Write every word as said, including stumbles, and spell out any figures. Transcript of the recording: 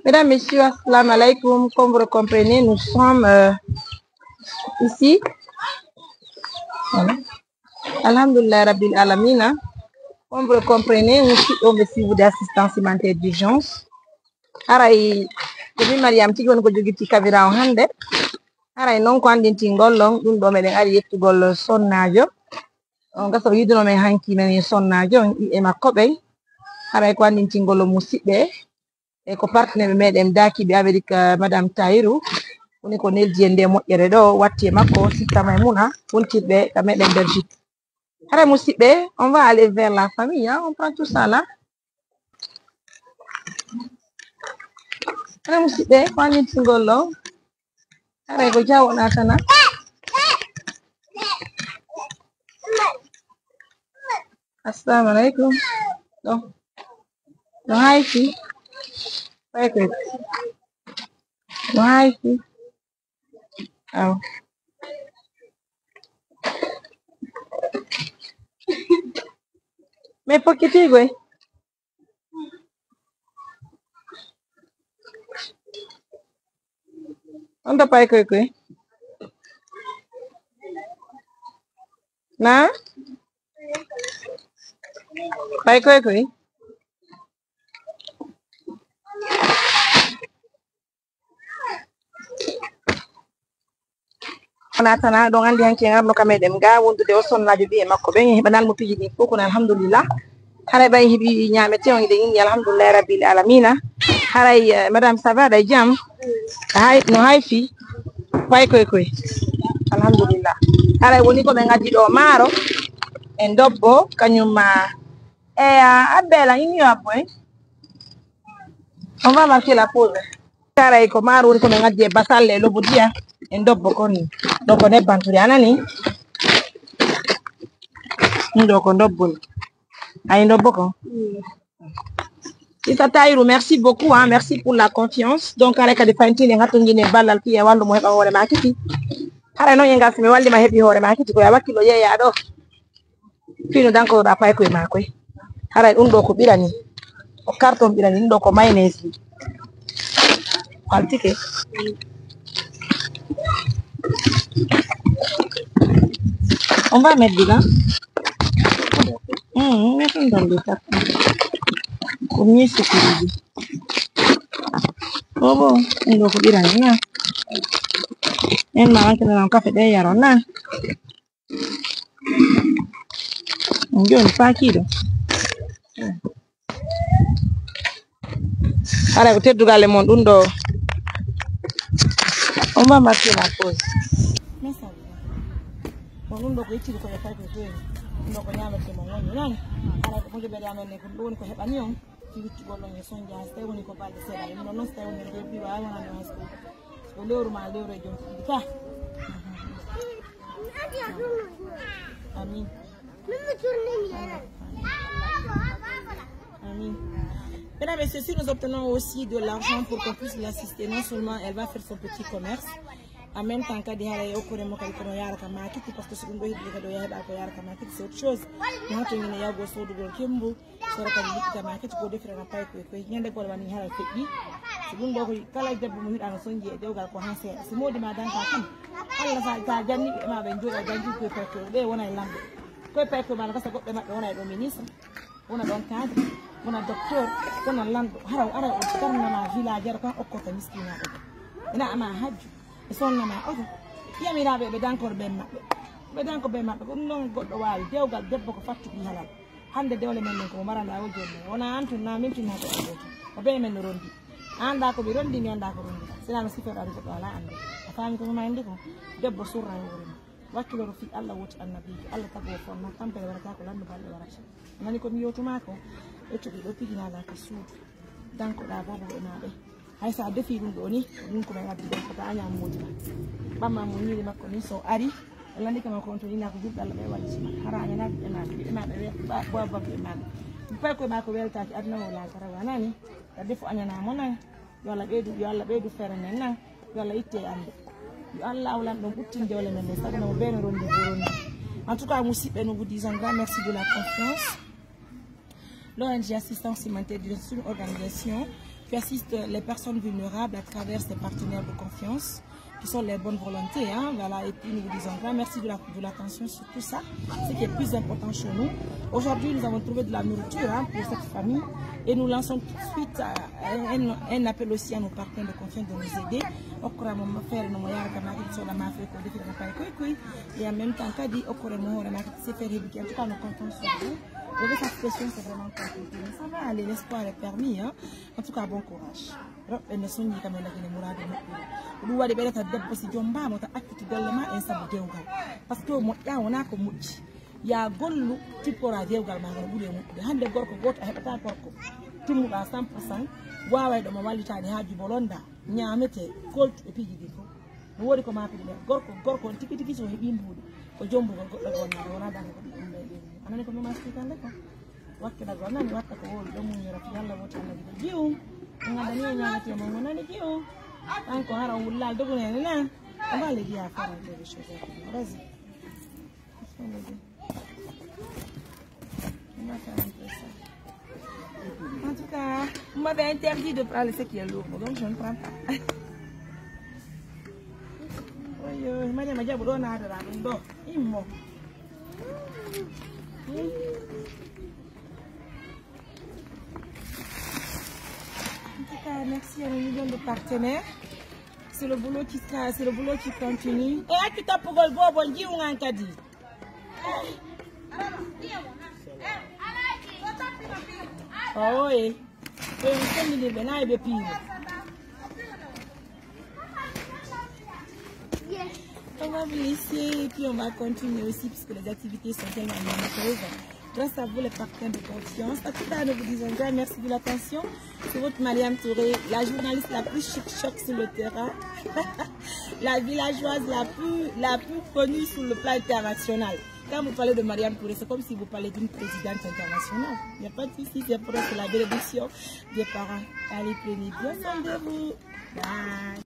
Mesdames, Messieurs, assalamu alaikum. Comme vous le comprenez, nous sommes euh, ici. Voilà. Alhamdulillah Rabbil Alamina. Comme vous le comprenez, nous sommes au suivi d'assistance humanitaire d'urgence. Haray, ko mi Mariam tigi woni ko jogitii caméra on hannde. Haray non ko anndintingol on, ɗum ɗo meɗen ari yettugol sonnaajo. On gasa o yiduno men hanki men sonnaajo on e makko ɓen. Haray ko anndintingol on musiɓɓe e ko partenaire meɗen daakiiɓe Amerique, Madame Tahiru. Woni ko neldi en nde moƴƴere ɗo, watti e makko, Sister Maymuna, wontirɓe ka meɗen Belgique. Haray musiɓɓe, on va aller vers la famille, hein, on prend tout ça là. Haray musiɓɓe, ko anndintingol on. Haray ko jawo natana. Assalamu alaikum. No. No haifi. Wait, wait. No haifi. Aw. Me pokiti gwe. Onda pai koi koi. Na? Pai koi koi. Natana ɗon anndi hanki en arno ka meɗen ga wondude o sonnaajo ɓiye makko ɓen, en heɓanal mo piiji ɗin fof, kono alhamdulillah. Haray ɓay heɓi ñaamete on, hiɗen inni alhamdulillahi rabbil alamina. Haray, eh, madame, ça va, ɗay jam? Hay, no hayfi? Fay koy koy. Alhamdulillah. Haray woni ko ɓe ngaddi ɗo maaro e ndobbo, kañum ma. E, ah, Abbela, in yo abbo, eh? On va marquer la pause. Haray ko maaro woni ko ɓe ngaddi e basalle e lobodiya e ndobbo kon. Ɗo ko nebban turi, a nani? Ɗum ɗo ko ndobbo ni. Ayi ndobbo kon? Sister Tahiru, merci beaucoup, hein. Merci pour la confiance. Donc, haray kadi fayntinde ngattungine ballal fii e wallu mo heɓa hoore maakiti. Haray non e ngal so mi walli ma heɓi hoore maakiti, ko ya wakkilo yeeya ɗo. Fii no dankoroɗaa paykoy maa koy. Haray ɗum ɗo ko ɓirani. Ko carton ɓirani, ɗum ɗo ko mayonnaise. Haltike. On va mettre dedans. Hum, mettons dans le carton. Ko mieux sécurisé. Bobo, ɗum ɗo ko ɓirani na. En ma wanke nan kafe ɗe yaron na. Jooni faakiiɗo. Haray ko teddugal e mon ɗum ɗo. On va marquer la pause. Mais ça va. Bon, ɗum ɗo ko ittiri ko e fayko toon. Ɗum ɗo ko ñaamete mo woni nani. Haray ko moƴƴo ɓeyde amen ne ko ɗum ɗo woni ko heɓani on. Ci wittugol on e sonja, so tawi woni ko balɗe seeɗa. Ɗum ɗon non so tawi woni e nder biwa, ay wona ɗum hay so ko lewru ma lewru e jom ɗiɗi ka. Amin. Amin. Mesdames et messieurs, si nous obtenons aussi de l'argent pour qu'on puisse l'assister, non seulement elle va faire son petit commerce, en même temps kadi haray e okkore mo kadi kono yaara ka makiti, parce que so ɗum ɗo heɓi kadi o yaha heɓa ko yaara ka makiti, c'est autre chose. Nato ñine yawgol sodugol kembu, sora kadi liɗɗi ka makiti ko defirana pay koy koy. Ñande gol wani haray feƴƴi. So ɗum ɗo ko kala debbo mo hiɗa no sonji e dewgal ko han seeɗa. So modi ma danka kam, Allah sa ta janni ɓe ma ɓe jooɗa jangi koy pay koy. Ɓe wona e lamɓe. Koy pay koy ma no gasa goɗɗo maɓɓe wona e ɗo ministre. Wona ɗon cadre, wona docteur, wona lanɗo. Hara o ara o darnana village ara kan okkota miskinaaɓe ɓe. Ina ama hajju, e sonnana oto. Yamiraaɓe ɓe dankor ɓen maɓɓe. Ɓe danko ɓen maɓɓe, ko ɗum ɗon goɗɗo waawi. Dewgal debbo ko fattu ɓi halal. Hannde dewle men ɗen ko mo maranda o jooni. Wona an tun, na min tun, na goɗɗo ɗo tun. Ko bee men no rondi. A anndaa ko ɓe rondi, mi anndaa ko rondi. Sina no sifere ari goɗɗo alaa annde. A faami ko mi mayndi ko? Debbo surra e hoore mum. Wakkiloro fii Allah woti annabiijo, Allah tagoo fonna, tampere warata ko landu balɗe warata. Nani ko mi yewtuma ko? Ɓe cuɓi ɗo pijinala ka suudu. Dankoɗa boobo e maɓe. Hay sa defi ɗum ɗo ni, ko ɗum ko ɓe ngaddi ɗon, ko ta a ñaam moodi ma. Ɓamma mo ñiiri makko ni so ari, Allah ni kama ko on to ina ko julɗo Allah ɓe walliti ma. Hara a ñana ɓiɓɓe maɓe, ɓiɓɓe maɓe ɓe ba-, ba-, ba-, ɓiɓɓe maɓe. Mi fay koye ma ko weltaki aduna o laakara wa nani. Ka defu a ñana mo nan. Yo Allah ɓeydu, yo Allah ɓeydu feere men nan. Yo Allah itte e annde. Yo Allah awlan ɗon ɓuttin dewle men ɗen, sabu no bee no rondi ko rondi. En tout cas, musiɓɓe, nous vous disons grand merci de la confiance. L'O N G Assistance Humanitaire, c'est une organisation qui assiste les personnes vulnérables à travers ses partenaires de confiance, qui sont les bonnes volontés, hein, voilà, et puis nous vous disons grand merci de la, de l'attention sur tout ça, ce qui est le plus important chez nous. Aujourd'hui, nous avons trouvé de la nourriture, hein, pour cette famille, et nous lançons tout de suite, euh, un, un appel aussi à nos partenaires de confiance de nous aider. Okra mo ma fere no mo yara kama kin so la ma fe ko defi na pay koy koy. Et en même temps, kadi okra mo hore ma se faire éduquer. En tout cas, nous comptons sur vous. Vous avez cette pression, c'est vraiment compliqué. Mais ça va aller, l'espoir est permis, hein. En tout cas, bon courage. Rewɓe ne soñi kam e lagine muraadu moƴƴude. Ko ɗum waɗi ɓeɗata debbo si jombaama ta accuti golle ma en sabu dewgal. Parce que moƴƴa wona ko moƴƴi. Ya gollu tippora dewgal ma kono ɓuri e moƴƴude. Hannde gorko gooto a heɓata gorko timmuɗa cent pour cent, wawayɗo mo wallitaade haaju bolonda, ñaamete, koltu e piiji ɗi fof. No woodi ko maaka ɗum. Gorko, gorko on tigi tigi so heɓi mbuuɗi, ko jombugol goɗɗo gonnaaɗo, wona dannde ko ɗum ɗum ɓe ɗum. A nani ko mi maski kande ko? Wakkilagol nani watta ko woowi ɗo muññorata Yalla woti Allah gida jiwum. On ngaddani e ñaamete mo mo nani jiwum. An ko hara on wullaali dogunene na. On va aller dire à faire un peu de choses. Vas-y. On va faire un peu ça. En tout cas, on m'avait interdit de prendre ce qui est lourd, donc je ne prends pas. Oyo, Mariama Diabo ɗo naatata ɗum ɗo. Immo. En tout cas, merci à nos millions de partenaires. C'est le boulot qui sera, c'est le boulot qui continue. Et accu tappugol bobo jiwgan kadi. Oye. Ɓe on senndidirɓe na e ɓe piiro. On va vous laisser et puis on va continuer aussi puisque les activités sont tellement nombreuses. Grâce à vous, les partenaires de confiance. En tout cas, nous vous disons déjà merci de l'attention. C'est votre Mariam Touré, la journaliste la plus chic choc sur le terrain, la villageoise la plus, la plus connue sur le plan international. Quand vous parlez de Mariam Touré, c'est comme si vous parlez d'une présidente internationale. Il n'y a pas de souci, c'est pour ça, c'est la bénédiction des parents. Allez, prenez bien soin de vous. Bye.